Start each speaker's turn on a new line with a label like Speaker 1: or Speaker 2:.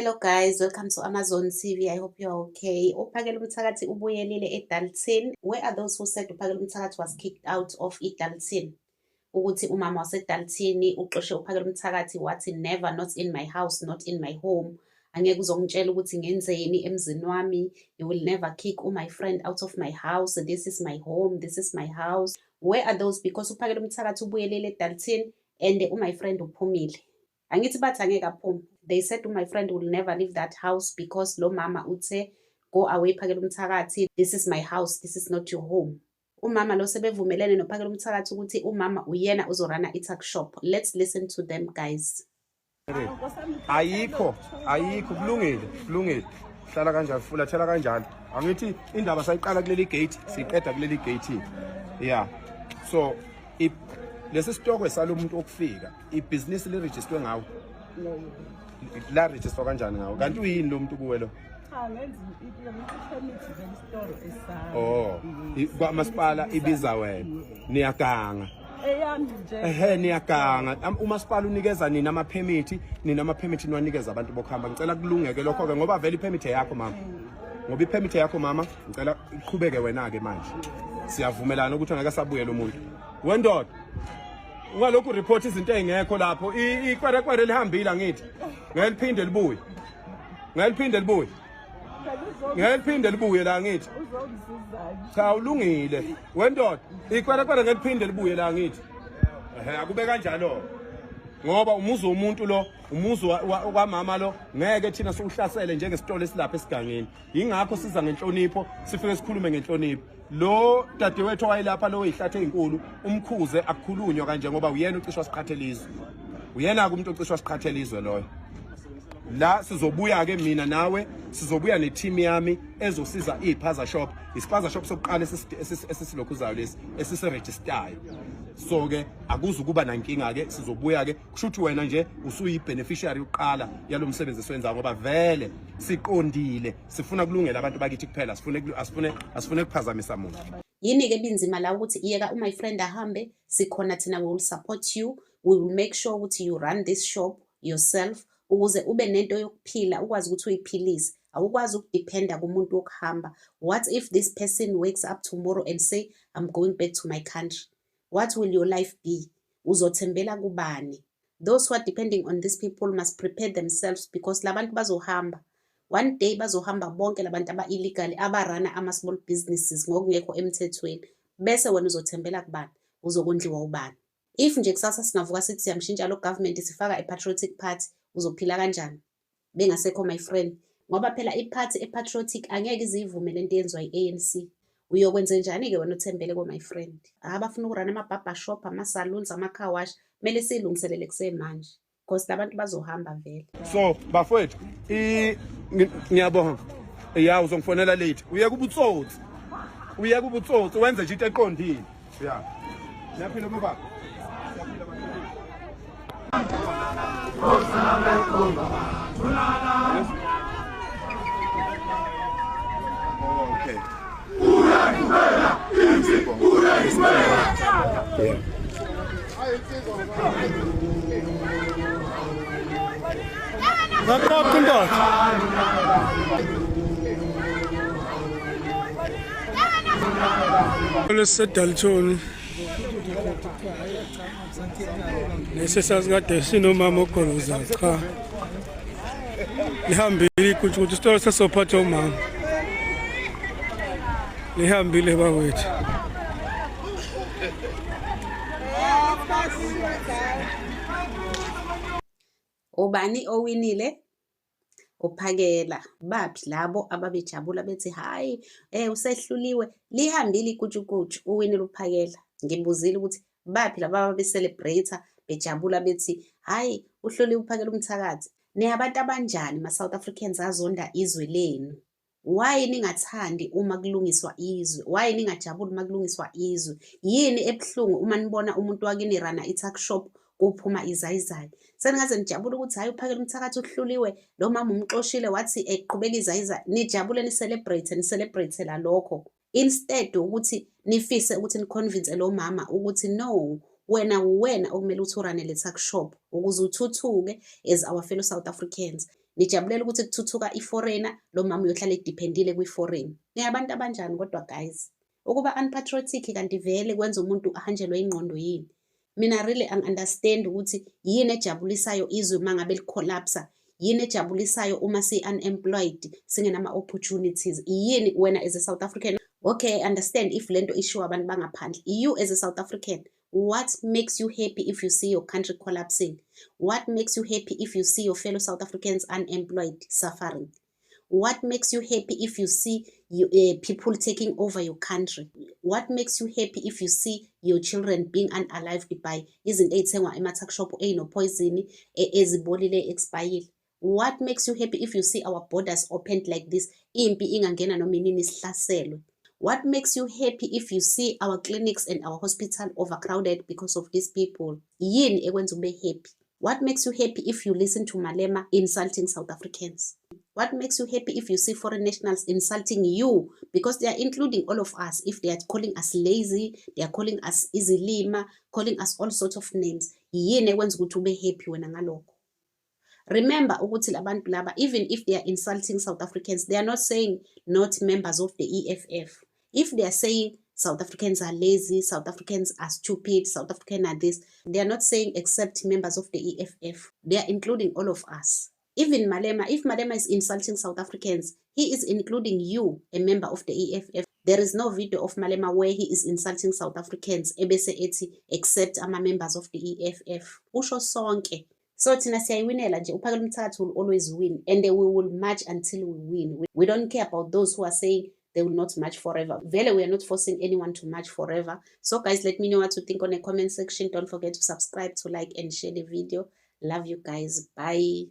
Speaker 1: Hello guys, welcome to Amazon TV. I hope you're okay. UPhakel'umthakathi ubuyelile eDalton. Where are those who said uPhakel'umthakathi was kicked out of iDalton? Ukuthi umama waseDalton uxoshe uPhakel'umthakathi wathi never, not in my house, not in my home. Angeke uzongitshela ukuthi ngenzeni emzini wami. You will never kick my friend out of my house. This is my home. This is my house. Where are those? Because uPhakel'umthakathi ubuyelile eDalton and my friend uphumile. Angithi bathi angeke aphume. They said my friend will never leave that house because lo mama uthe go away Phakel'umthakathi. This is my house. This is not your home. Umama lo sebevumelene noPhakel'umthakathi ukuthi umama uyena uzorana i-tuck shop. Let's listen to them, guys.
Speaker 2: Ayikho, ayikho, kulungile, kulungile. Hlala kanjalo, fulathela kanjalo. Angithi indaba sayiqala kuleli gate, siqeda kuleli gate. Yeah. So lesi sitokwe salomuntu okufika, ibhizinisi lirejistwe ngawo. La register kanjani ngawo? Kanti uyini lo muntu kuwe lo?
Speaker 3: Cha, ngenza i-permit zesitoro esami.
Speaker 2: Oh, kwamasipala ibiza wena. Niyaganga.
Speaker 3: Eyami nje.
Speaker 2: Ehhe, niyaganga. Umasipala unikeza nina ama-permit, nina ama-permit niwanikeza abantu bokuhamba. Ngicela kulungeke lokho-ke ngoba vele i-permit eyakho mama. Ngoba i-permit yakho mama, ngicela iqhubeke wena-ke manje. Siyavumelana ukuthi angeke asabuye lo muntu. Wendoda, ungalokhu report izinto ey'ngekho lapho. Ikwerekwere lihambile angithi. Ngeke liphinde libuye. Ngeke liphinde libuye. Ngeke liphinde libuye la angithi. Cha, ulungile. Wendoda, ikwerekwere ngeke liphinde libuye la angithi. Ehhe, akube kanjalo. Ngoba umuzi womuntu lo, umuzi kwamama lo, ngeke thina siwuhlasele njengesitolo esilapha esigangeni. Yingakho siza ngenhlonipho, sifike sikhulume ngenhlonipho. Lo dadewethu owayelapha lo oyihlathe ezinkulu, umkhuze akukhulunywa kanje ngoba uyena ucishwa siqhathela izwe. Uyena ke umuntu ocishwa siqhathela izwe loyo. La sizobuya ke mina nawe, sizobuya ne-team yami ezosiza iSpaza shop. ISpaza shop sokuqala esisilokhuzayo lesi, esiseregistayo. So ke akuzukuba nankinga ke, sizobuya ke. Kusho ukuthi wena nje usuyi beneficiary yokuqala yalomsebenzi esiwenzayo ngoba vele siqondile, sifuna kulungela abantu bakithi kuphela, asifune kuphazamisa muntu.
Speaker 1: Yini ke binzima la ukuthi iyeka my friend ahambe, sikhona thina, we will support you, we will make sure ukuthi you run this shop yourself ukuze ube nento yokuphila, ukwazi ukuthi uyiphilise. Awukwazi ukudependa kumuntu wokuhamba. What if this person wakes up tomorrow and say I'm going back to my country? What will your life be? Uzothembela kubani? Those who are depending on these people must prepare themselves because labantu bazohamba. One day bazohamba bonke labantu aba-illegal abarana ama-small businesses ngokungekho emthethweni. Bese wena uzothembela kubani? Uzokondliwa ubani? If nje kusasa singavuka sithi siyamshintsha lo government sifaka i-Patriotic Party, uzophila kanjani? Bengasekho my friend. Ngoba phela i-party e-patriotic angeke izivume lento eyenziwa i-ANC. Uyokwenze njani-ke wena uthembele ko my friend? Abafuna ukurana ama-barber shop, ama-saloons, ama-car wash, kumele siyilungiselele kusemanje. Because labantu bazohamba vele.
Speaker 2: So bafowethu, ngiyabonga. Ya, uzongifonela late. Uyeke ubutsotsi. Uyeke ubutsotsi, wenze nje into eqondile. Ya. Siyaphila baba. Okay. Yeah.
Speaker 4: Ngaqoqa indoda. LesiseDalton lesi sasikade sinomama ogoloza, cha, lihambile ikutsho ukuthi isitolo sesophatha umama, lihambile bakwethu.
Speaker 1: Ubani owinile? Uphakela. Baphi labo ababejabula bethi hhayi usehluliwe, lihambile ikutshukutshu, uwinile uPhakela. Ngibuzile ukuthi baphi laba ababe-celebrate bejabula bethi hhayi uhluliwe uPhakela umthakathi. Niyabantu abanjani ma-South Africans azonda izwe lenu? Why ningathandi uma kulungiswa izwe? Why ningajabuli uma kulungiswa izwe? Yini ebuhlungu uma nibona umuntu wakini rana i-tuck shop kuphuma izayizayi? Seningaze nijabule ukuthi hhayi uPhakela umthakathi uhluliwe, lo mama umxoshile wathi eqhubeka izayizayi. Nijabule ni-celebrate, ni-celebrate la lokho. Instead ukuthi nifise ukuthi ni-convince lo mama ukuthi no, wena uwena okumele ukuthi urane le tuck shop ukuze uthuthuke as our fellow South Africans. Nijabulela ukuthi kuthuthuka i-foreigner, lo mama uyohlala e-dependile kwi-foreign. Ningabantu abanjani kodwa guys? Ukuba unpatriotic kanti vele kwenza umuntu ahanjelwe ingqondo yini? Mina really angi-understand ukuthi yini ejabulisayo izwe uma ngabe li-collapse-a. Yini ejabulisayo uma si-unemployed, singenama-opportunities? Yini wena as a South African? Okay, I understand if lento ishiwo abantu bangaphandle. You as a South African, what makes you happy if you see your country collapsing? What makes you happy if you see your fellow South Africans unemployed, suffering? What makes you happy if you see people taking over your country? What makes you happy if you see your children being unalived by izinto ey'thengwa ema-tuck shop ey'no-poison, ezibolile, expire? What makes you happy if you see our borders opened like this, impi ingangena noma inini, sihlaselwe? What makes you happy if you see our clinics and our hospital overcrowded because of these people? Yini ekwenza ube happy? What makes you happy if you listen to Malema insulting South Africans? What makes you happy if you see foreign nationals insulting you? Because they are including all of us. If they are calling us lazy, they are calling us izilima, calling us all sorts of names. Yini ekwenza ukuthi ube happy wena ngalokho? Remember ukuthi labantu laba, even if they are insulting South Africans, they are not saying not members of the EFF. If they are saying South Africans are lazy, South Africans are stupid, South Africans are this, they are not saying except members of the EFF. They are including all of us. Even Malema, if Malema is insulting South Africans, he is including you, a member of the EFF. There is no video of Malema where he is insulting South Africans, ebese ethi except ama members of the EFF. Usho sonke. So thina siyayiwinela nje, uPhakel'umthakathi will always win and we will march until we win. We don't care about those who are saying they will not march forever. Vele, we are not forcing anyone to march forever. So guys, let me know what you think on the comment section. Don't forget to subscribe, to like and share the video. Love you guys. Bye.